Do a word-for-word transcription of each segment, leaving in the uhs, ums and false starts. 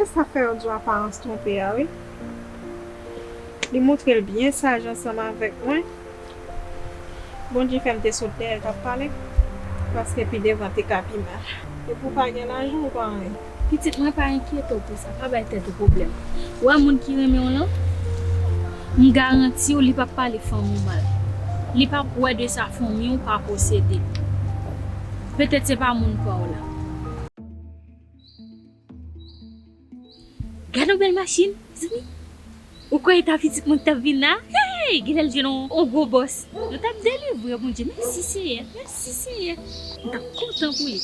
Sa fè yo di w aparans twonpe a, wi. Li montre l byen saj ansanm avèk mwen. Bondye fè m te sot dèyè l t ap pale, paske pi devan te ka pi mal. Epi w pa gen lajan, w pa anyen. Pitit mwen, pa enkyete w pou sa, pa bay tèt ou pwoblèm. Ou wè moun ki renmen w lan, m garanti w li p ap pale fanmi w mal. Li p ap wè de sa fanmi w pa posede. Petèt se pa moun pa w la. Gad yon bèl machin, zanmi. Ou kwè e ta pitit mwen ki t ap vin la? Hey! Genlè l jwenn yon, yon gwo bòs. Nou t ap delivre, Bondye. Mèsi, Senyè. Mèsi, Senyè. M t ap kontan pou li.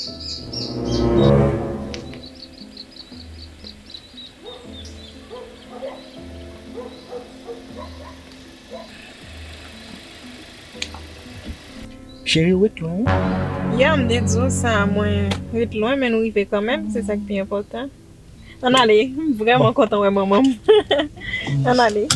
Cheri, ou ret lwen, wi. Ya, m te di w sa, mwen ret lwen, men nou rive kanmenm, se sa k pi enpòtan. Ann ale, m vrèman kontan wè manman m. Ann ale.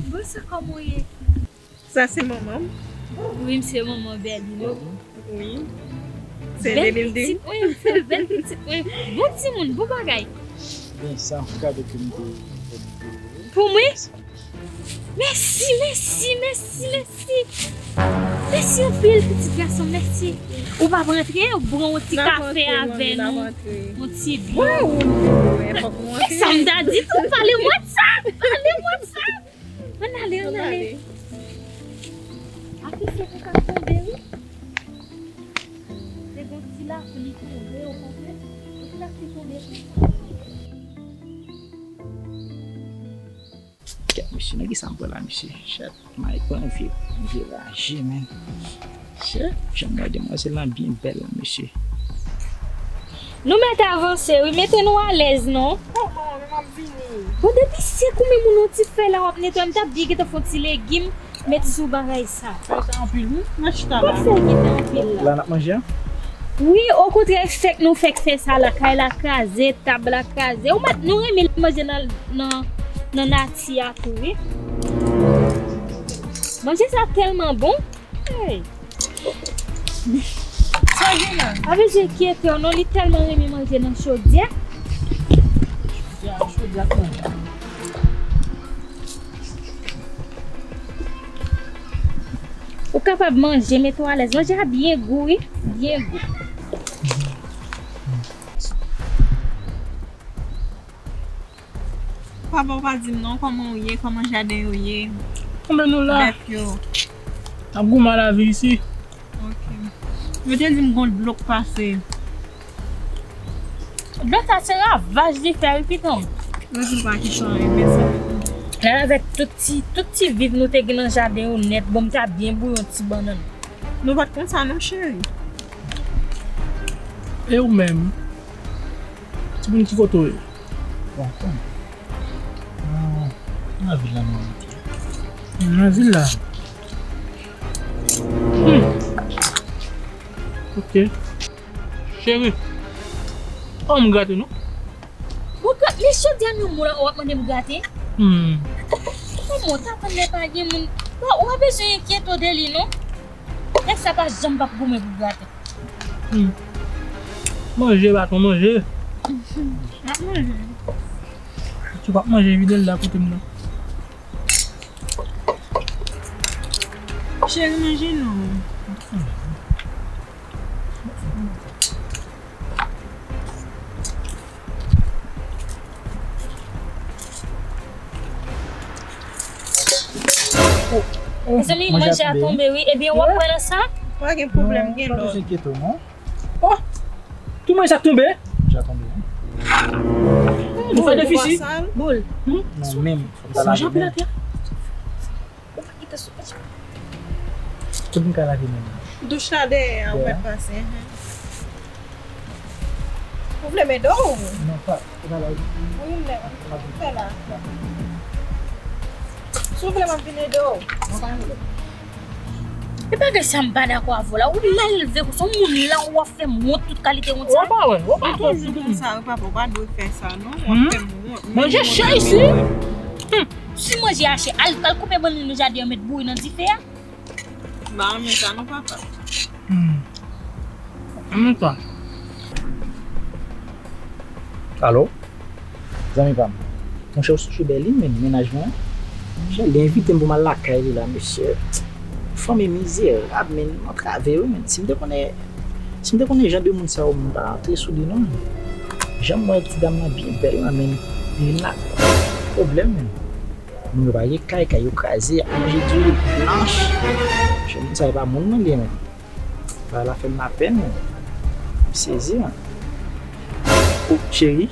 Bonswa, kòman w ye? Sa se manman m. Wi, m se manman Berline. Wi. Se Bèl li l di. Pitit mwen, m se bèl pitit mwen. Bon timoun, bon bagay. Ben, sa m gade ke m te fè pou ou. Pou mwen? Mèsi, mèsi, mèsi, mèsi. Mèsi anpil, pitit gason, mèsi. Ou p ap rantre, ou pran yon ti kafe avè nou. Yon ti dlo. Sa m ta di tou, pale mwen de sa, pale mwen de sa. Ann ale, ann ale. Afe se pou k ap tonbe, wi. Se gon ti lapli tonbe, ou konprann? Gon ti lapli tonbe konsa. Kèt, mesye, nan kisa m pran la, mesye? Chat, may pran vye, vye raje, men. Chat, jan m wè demwazèl lan byen bèl la, mesye. Nou mèt avanse, wi. Mete nou alèz, non. Kòman, men m ap vini. Bon, depi se koumen moun yon ti fè la, w ap netwaye, m t ap byen gentan fè yon ti legim. Met sou bagay sa. Fè sa anpil, wi. Mwen chita la. Fè gentan anpil la. La n ap manje a? Wi, okontrè, fèk nou fèk fè sa lakay la kraze, tab la kraze. Ou mèt nou renmen manje nan, nan, nan nati a tou, wi. Manje sa tèlman bon. Hey. Sa gen la? Pa bezwen enkyete w non, li tèlman renmen manje nan chodyè. Chodyè, chodyè ak manje. Ou kapab manje, mete w alèz. Manje a byen gou, wi. Byen gou. Papa, ou pa di m non, kòman w ye, kòman jaden yo ye? Anben nou la. Bèf yo. N ap goumen a lavi isi. Ok. Yo te di m gon dlo k pase. Dlo sa se ravaj li fè wi pitit. Yo di m pa ki sa renmen sa. Lè avèk tout ti, tout ti viv nou te gen nan jaden yo nèt, bon m ta byen bouyon ti bannann. Nou pa t konn sa non cheri. E ou menm? Timoun ki kote w ye? Bon, konn. Nan, nan vil la nou abite. Nan vil la? Hmm. Ok. Cheri, an m gate non. Bon, gade, men chodyè nan men w la, w ap mande m gate? Hmm. Kòman w t ap ann lè pa gen moun? Bon, w pa bezwen enkyete w de li non. Nèg sa pa janm p ap goumen pou gate. Hmm. Manje, patwon, manje. M ap manje. Si w p ap manje, vide l la kote m nan. Cheri, manje non. Oh, oh, manje a tonbe, wi. Ebyen, w ap pran nan sa? Pa gen pwoblèm, gen lòt. Pa bezwen enkyete w non. Oh! Tout manje sa tonbe? Manje a tonbe, wi. Nou fè defisi. Boul. Hmm? Non, menm. Manje anpil atè. Ou pa kite sou pèch. Tout moun ka lave men yo. Douch la dèyè a, ou mèt pase. Ou vle m ede w? Non, pa. Ou ka lave. Wi, m lè. Fè la. Si w vle, m ap vin ede w. Non, pa vle. E bagay sa m pa dakò avè w la. Ou mal elve konsa, yon moun la, w ap fè m wont, tout kalite wont sa. Ou pa wè, ou pa wè. Toujou konsa, wi, papa, ou pa dwe fè sa, non. W ap fè m wont. Manje chè isi. Hmm. Si manje a chè, al, al koupe bannann nan jaden an, met bouyi nan dife a. M pa renmen sa non, papa. Hmm. Renmen sa. Alo? Zanmi pa m. Monchè, ou sonje Berlin, men, mennaj mwen an? Monchè, li envite m pou m al lakay li la, mesye. Fanmi mizerab, men, m antrave wi, men. Si m te konnen, si m te konnen jan de moun sa yo, m pa antre sou li, non. Jan m wè ti dam nan byen bèl la, men, li nan pwoblèm, men. Moun yo pa gen kay, kay yo kraze, y ap manje diri blanch. Monchè, moun sa yo pa moun mwen li ye, men. Bagay la fè m lapèn, men. M sezi, men. O, cheri.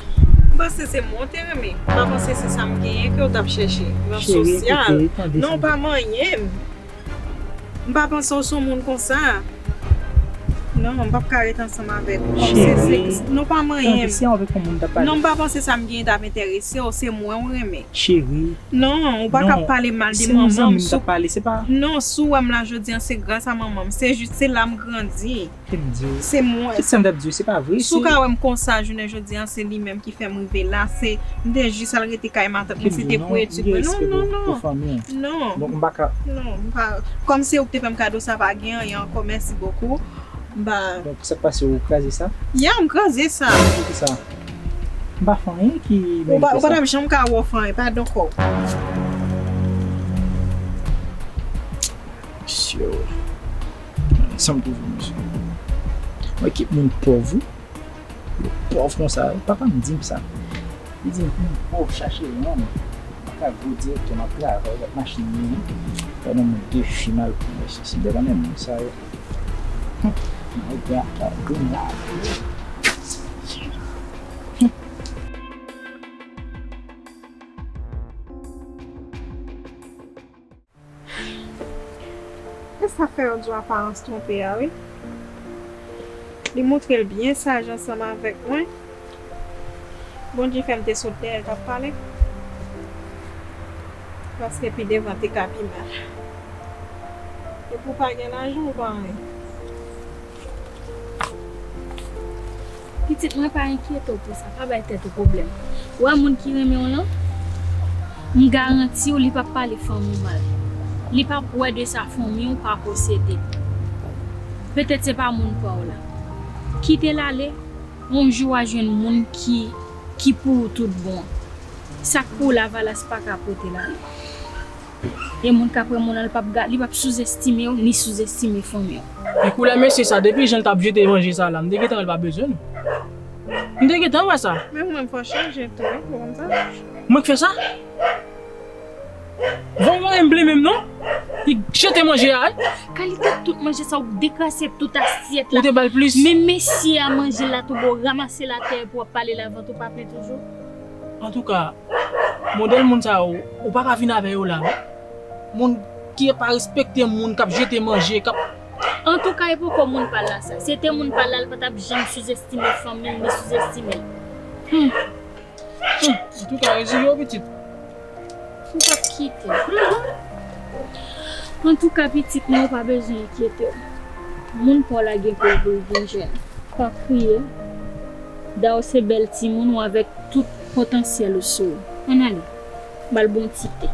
M panse se mwen w te renmen. M pa panse se sa m genyen ke w t ap chèche. Nan sosyal. Non, w pa manyen m. M pa panse w se yon moun konsa. Non, m p ap ka ret ansanm avèk ou. Cheri. Non, w pa manyen m. Non, m pa panse sa m genyen t ap enterese w. Se mwen w renmen. Cheri. Non, ou pa ka pale mal de manman m. Non, si w wè m la jodi a, se gras a manman m. Se jis, se la m grandi. Ki m di w? Se mwen. Tout sa m t ap di w, se pa vre. Si w ka wè m konsa jounen jodi a, se li menm ki fè m rive la. Se, m te jis al rete kay matant mwen, se te pou etid mwen. Non, non, non. Non. Donk, m pa ka. Non, m pa. Kòm se ou ki te fè m kado sa, pa gen anyen ankò, mèsi bokou. M pa. Donk, sa k pase, ou kraze sa? Ya, m kraze sa. Poukisa? M pa fè anyen ki merite sa. Ou pa t ap janm ka wè w fè anyen, padon kò. Mesye, sa m te vle, mesye. Mwen ki moun pòv, wi. Yo pòv konsa, wi. Papa m di m sa. Li di m, moun pòv chache nonm. Mwen ka gwo direktè, m ap travay, m ap machin mwen. Fè nan moun defi mal pou mesye. Si m te konnen moun sa yo. Hum, mwen gen ap grenn la. E sa fè yo di w aparans twonpe a, wi. Li montre l byen saj ansanm avèk mwen. Bondye fè m te sot dèyè l t ap pale. Paske pi devan te ka pi mal. Epi w pa gen lajan, w pa anyen. Pitit mwen, pa enkyete w pou sa, pa bay tèt ou pwoblèm. Ou wè moun ki renmen w lan? M garanti w, li p ap pale fanmi w mal. Li p ap wè de sa fanmi w pa posede. Petèt se pa moun pa w la. Kite l ale, yon jou w a jwenn moun ki, ki pou ou tout bon. Sa k pou Lavalas pa ka pote l ale. E moun k ap wè moun nan, li p ap ga-, li p ap souzestime w, ni souzestime fanmi w. Pi koulè mesye sa, depi jan l t ap jete manje sa la, m te gentan wè l pa bezwen nou. M te gentan wè sa. Men mwen, fò chanje tou, wi, pou konn sa. Mwen k fè sa? Van mwen m ple menm non. Li jete manje a, wi. Kalite tout manje sa, ou dekrase tout asyèt la. Ou te ba l plis. Men mesye a manje la tou bon, w ranmase l atè pou w ap pale l avan tou, pa plen toujou. Antouka, modèl moun sa yo, ou pa ka vin avè yo la, non. Moun ki pa respekte moun, k ap jete manje, k ap. Antouka, e poko moun pa l la sa. Si se te moun pa l la, l pa t ap janm souzestime fanmi l, ni souzestime l. Hmm. Hmm. Antouka, reziye w, pitit. M p ap kite. Antouka, pitit mwen, ou pa bezwen enkyete w. Moun pa w la gen pou l, pou l vin jwenn. Pa kriye. Daw se bèl timoun ou avèk tout potansyèl ou sou ou. Ann ale. Ba l bon ti te.